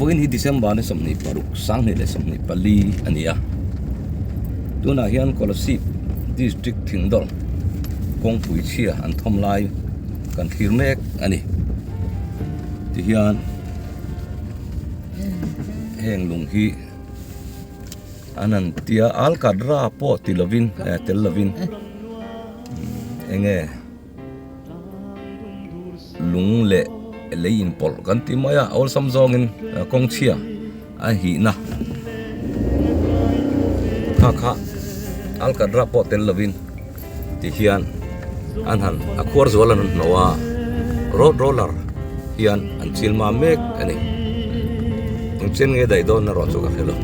Vawiin hi December ni 26, 2024 a ni a. Tunah hian Kolasib District Thingdawr kawngpui chhia an thawm lai kan thlir mek a ni. Tihian heng lung hi an han tia alkatra pawh ti lovin eh tel lovin eng nge lung leh lei inpawlh kan ti mai a awlsam zawngin kawng chhia a hihna kha kha alkatra pawh tel lovin ti hian an han a khuar zual an han hnawh a road roller hian an chil mam mek a ni eng chen nge daih dawn erawh chu ka hre lo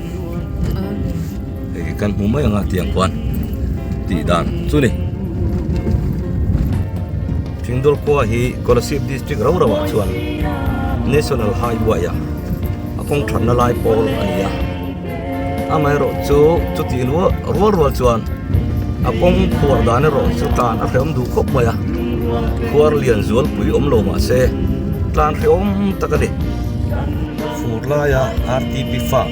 hei kan hmu mai ang a tiang khuan tih dan chu ni Thingdawl khua hi Kolasib district ro ro ah chuan national highway ah a kawng thatna lai pawl a ni a. Amaherawh chu chutih rual rual chuan a kawng khuar dan erawh chu tlan a hrehawm duh khawp mai a, khuar lian zualpui awm lo mah se tlan hrehawm tak a ni. Fur laia RTP farm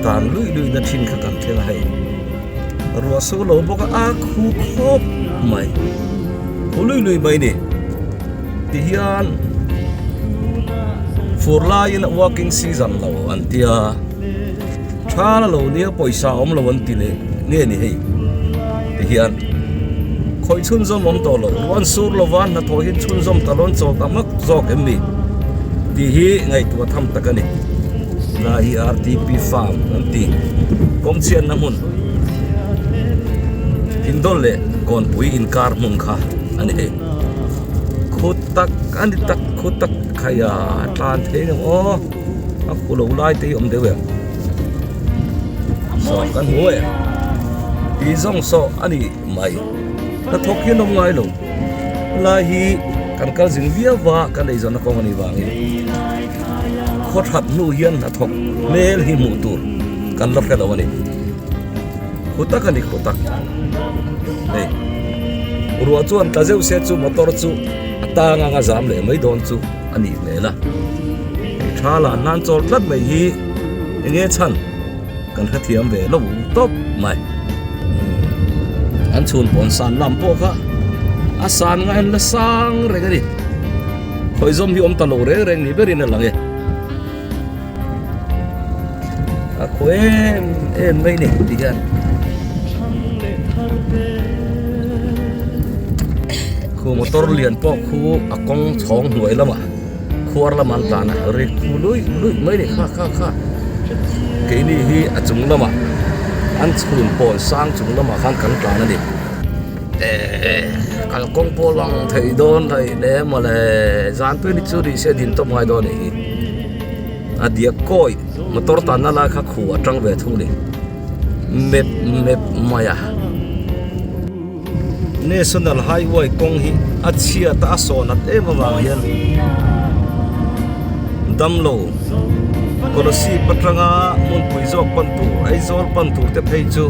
tan luih luih na thin kha kan thleng a hei, ruah su lo bawk a a khu khawp mai, khu luih luih mai ni. Tihian fur laiin working season lo an tia tha lo nia pawisa awm lo an ti leh nge ni hei tihian khawih chhunzawm awm tawh lo ruan sur lova hnathawh hi chhunzawm ta lawn chawl ta hmak zawk em ni tih hi ngaihtuah tham tak a ni lai hi rtp farm an ti kawngchhiatna hmun thingdawl leh kawnpui inkar hmun kha a ni hei. Khu tak a ni tak khu tak khai a tlan thei ang aw a khu lo lai te hi awm deuh em saw kan hmu e tih zawng saw a ni mai hnathawk hian awm ngai lo helai hi kan kal zing viau va kan eizawnna kawng a nih vangin khaw that hnu hian hnathawk hmel hi hmuh tur kan la hre lo a ni. Khu tak a ni khu tak hei ruah chuan tla zeuh se chu motor chu a tang anga zam leh mai dawn chu a nih hmel a hei tha lah nan chawl tlat mai hi eng nge chhan kan hrethiam ve lo tawp mai an chhun pawn san lam pawh kha a san nga en la sang reng a ni khawi zawm hi awm ta lo reng reng ni berin a lang e. A khaw em em mai ni ti hian khu motor lian pawh khu a kawng chhawng hnuai lamah khuar lamah an tlan a ri khu luih luih mai ni kha kha kha keini hi a chung lamah an chhun pawn sang chung lamah khan kan tlan a ni. Ehh kalkawng pawh lang thei dawn rei hle mawle zan pui ni chu ri se din tawp ngai dawn a nih hi a diak kawi motor tanna lai kha khu a tang ve thung a ni mep mep mai a national highway kawng hi a chhiat a a sawn at em avang hian damlo Kolasib atanga hmunpui zawk pan tur Aizawl pan tur te phei chu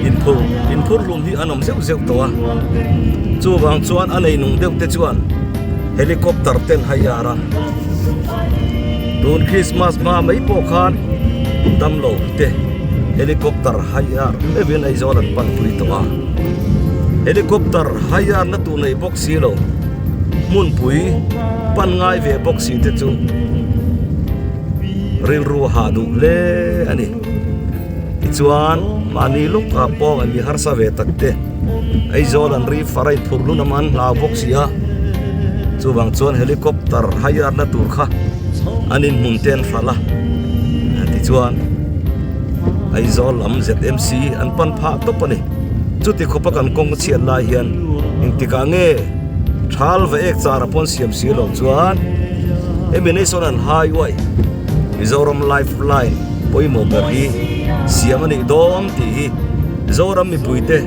inphur inphur hlum hi an awm zeuh zeuh tawh a chuvang chuan a nei nung deuh te chuan helicopter ten hai ar a tun Christmas hma mai pawh khan damlo te helicopter hai ar meuhin Aizawl an pan pui tawh a helicopter hai ar na tur nei bawk si lo hmunpui pan ngai ve bawk si te chu rilru a hah duh hle a ni. Tichuan mahni lawkah pawh an mi harsa ve tak te Aizawl an ri far a inphurh hlun a man hlau bawk si a, chuvang chuan helicopter hire na tur kha an inhmun te an hralh a, tichuan Aizawl lam ZMC an pan phah tawp a ni. Chuti khawpa kan kawng chhiat lai hian engtikah nge thal va ek char a pawn siam si lo chuan hemi National Highway Mizoram Lifeline pawimawh ber hi siam a nih dawn tih hi Zoram mipuite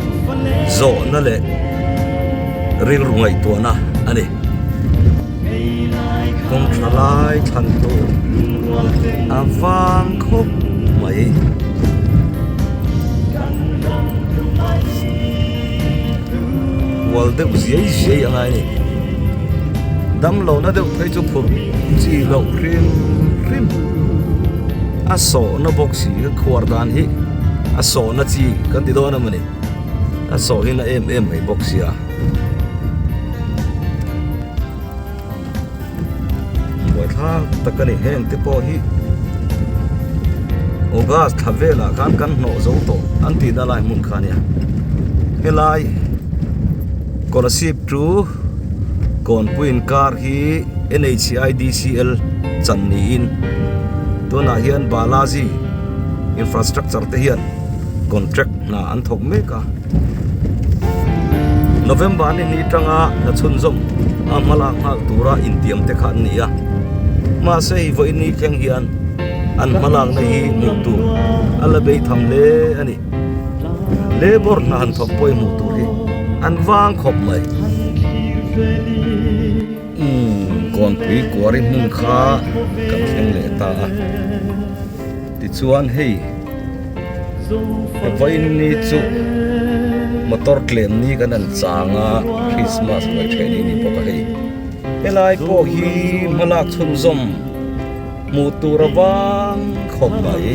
zawhna leh rilru ngaihtuahna a ni. Kawng tha lai thlan tur a vang khawp mai. Kual deuh ziai ziai a ngai a ni. Damlohna deuh phei chu phurh chi loh hrim hrim a sawhna bawk si ka khuar dan hi a sawhna chi kan ti dawn a mawni a sawh hi na em em mai bawk sia. Buaithlak tak a ni heng te pawh hi August thla velah khan kan hnawh zo tawh an tihna lai hmun kha a nia helai Kolasib chu Kawnpui inkar hi N_H_I_D_C_L chan niin tunah hian Balaji infrastructure te hian contract hna an thawk mek a. November ni hnih atanga hna chhunzawm a hma lak nghal tura intiam te kha an ni a, mahse hei vawiin ni thleng hian an hma lakna hi hmuh tur a la bei tham hle a ni. Labour hna han thawk pawh i hmuh tur hi an vang khawp mai. Umm Kawnpui kuari hmun kha kan thleng leh ta a, tichuan hei. Vawiin ni chu motor tlem ni kan han chang a Christmas mai theih ni ni bawk a hei helai pawh hi hmalak chhunzawm hmuh tur a vang khawp mai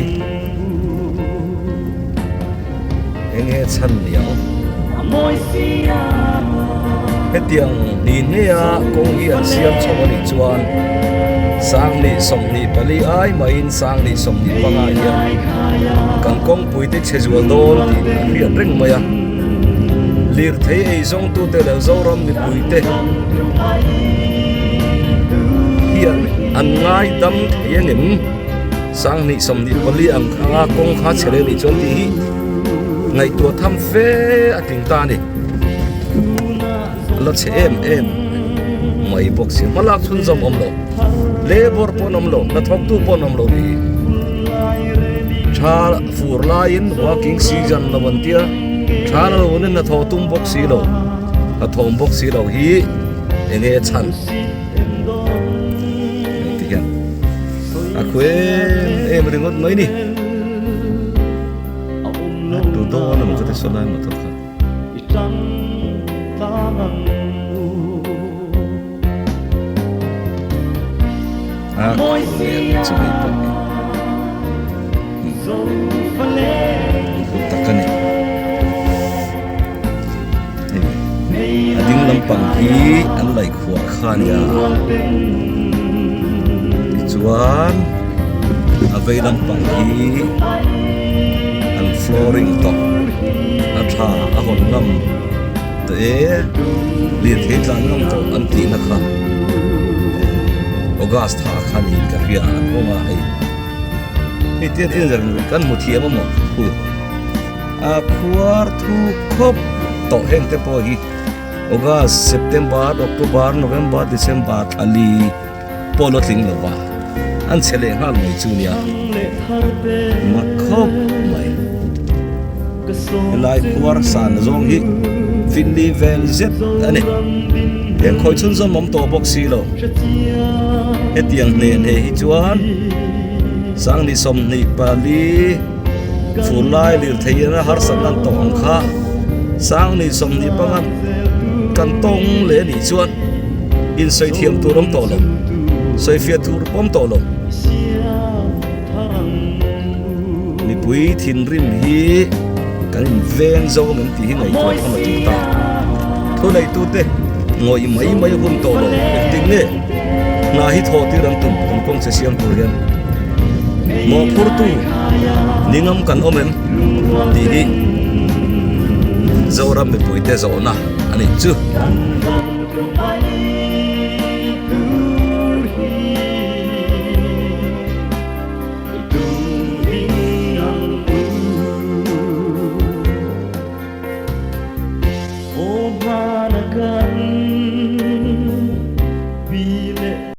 eng nge chhan ni ang hetiang ni hneia kawng hi an siam chho a nih chuan Sanghnih 24 ai maiin Sanghnih 25 hian kan kawngpui te chhe zual dawn tih a hriat reng mai a. Lirthei ei zawngtute leh Zoram mipuite hian an ngaidam thei angem? Sanghnih 24 ang khanga kawng kha chhe leh nih chuan tih hi ngaihtuah tham fe a tling ta a ni. A la chhe em em mai bawk si. Hma lak chhunzawm awm lo. Labour pawh an awm lo. Hnathawktu pawh an awm lo ni. Tha fur laiin working season lo an tia. Tha la lo in hnathawh tum bawk si lo. Hnathawm bawk si lo hi eng nge chhan? Hei ti hian a khu em em ringawt mai ni. A tu dawn a maw ka ti saw lai motor kha. A leh chu hei pawh hi tak a ni hei a ding lampang hi an laih khuar kha a nia tichuan a vei lampang hi an flooring tawh a tha a hawn ngam tawh e lirthei tlan ngam tawh an tihna kha August thla kha niin ka hria an hawng a hei hei tian en reng kan hmu thiam a maw khu a khuar thu khawp tawh heng te pawh hi August September October November December thla li pawh la tling lo va an chhe leh nghal mai chu nia mak khawp mai helai khuar san zawng hi finli vel zet a ni heng khawi chhun zawm awm tawh bawk si lo hetiang hnen he hi chuan sangni 24 fur lai lirthei ina harsatna an tawh ang kha sangni 25 kan tawng leh a nih chuan. Insawi thiam tur awm tawh lo, sawi fiah tur pawh awm tawh lo. Mipui thinrim hi kan inveng zo ang em tih hi ngaihtuah tham a tul ta. Thuneitute ngawih mai mai a hun tawh lo, engtin nge hna hi thawh tir an tum kan kawng che siam tur hian mawhphurtu ningam kan awm em tih hi Zoram mipuite zawhna a nih chu.